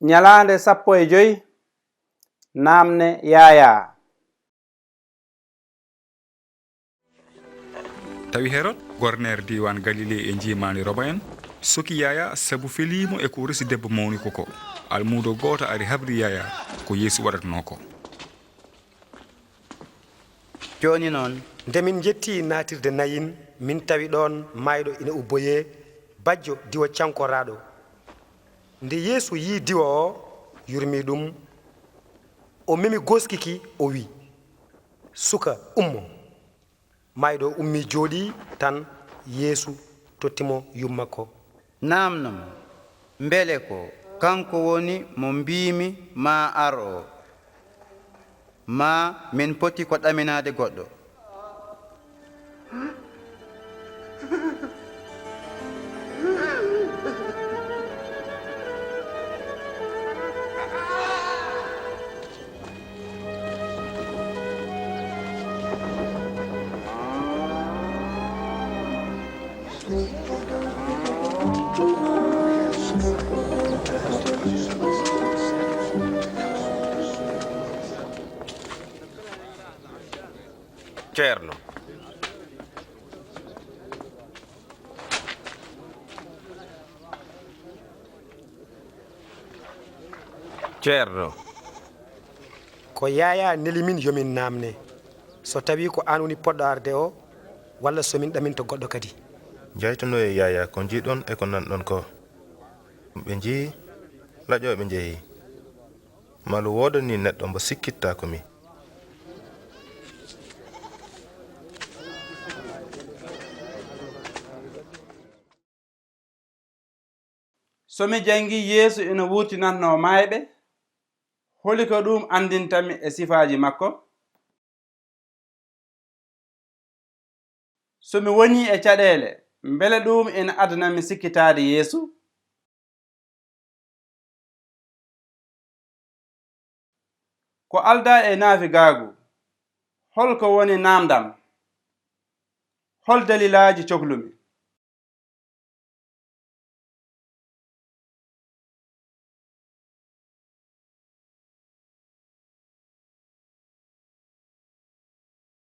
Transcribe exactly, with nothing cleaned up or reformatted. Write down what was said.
Ñalaande sappo e joy, naamne Yaayaa. Tawi Herod, gorneer diiwaan Galile e njiimaandi Roma en, soki Yaayaa sabu felii mo e ko resi debbo mawniko ko. Almuudo gooto ari habri Yaayaa ko Yeesu waɗatnoo ko. Jooni noon, nde min njetti naatirde Nayin, min tawi ɗoon maayɗo ina ubboyee, bajjo diwa cankoraaɗo. Nde Yeesu yii diwa o, yurmii ɗum, o memi gooski ki, o wii, suka, ummo. Maayɗo o ummii jooɗii tan, Yeesu totti mo yumma ko. Naamno mo, mbele ko kanko woni mo mbiimi maa ar o, maa min poti ko ɗaminaade goɗɗo? Ceerno. Ceerno. Ko Yaayaa neli min yo min naamne, so tawii ko aan woni potɗo arde o, walla so min ɗaminta goɗɗo kadi. Njaytanoyee Yaayaa ko njiiɗon e ko nanɗon ko. Ɓe njii laƴooɓe njehii. Maalu woodanii neɗɗo mbo sikkittaa ko mi. So mi janngii Yeesu ina wuurtinatnoo maayɓe, holi ko ɗuum anndinta mi e sifaaji makko? So mi wonii e caɗeele, mbele ɗuum ina adana mi sikkitaade Yeesu? Ko aldaa e naafigaagu, hol ko woni naamndam? Hol dalilaaji coklumi?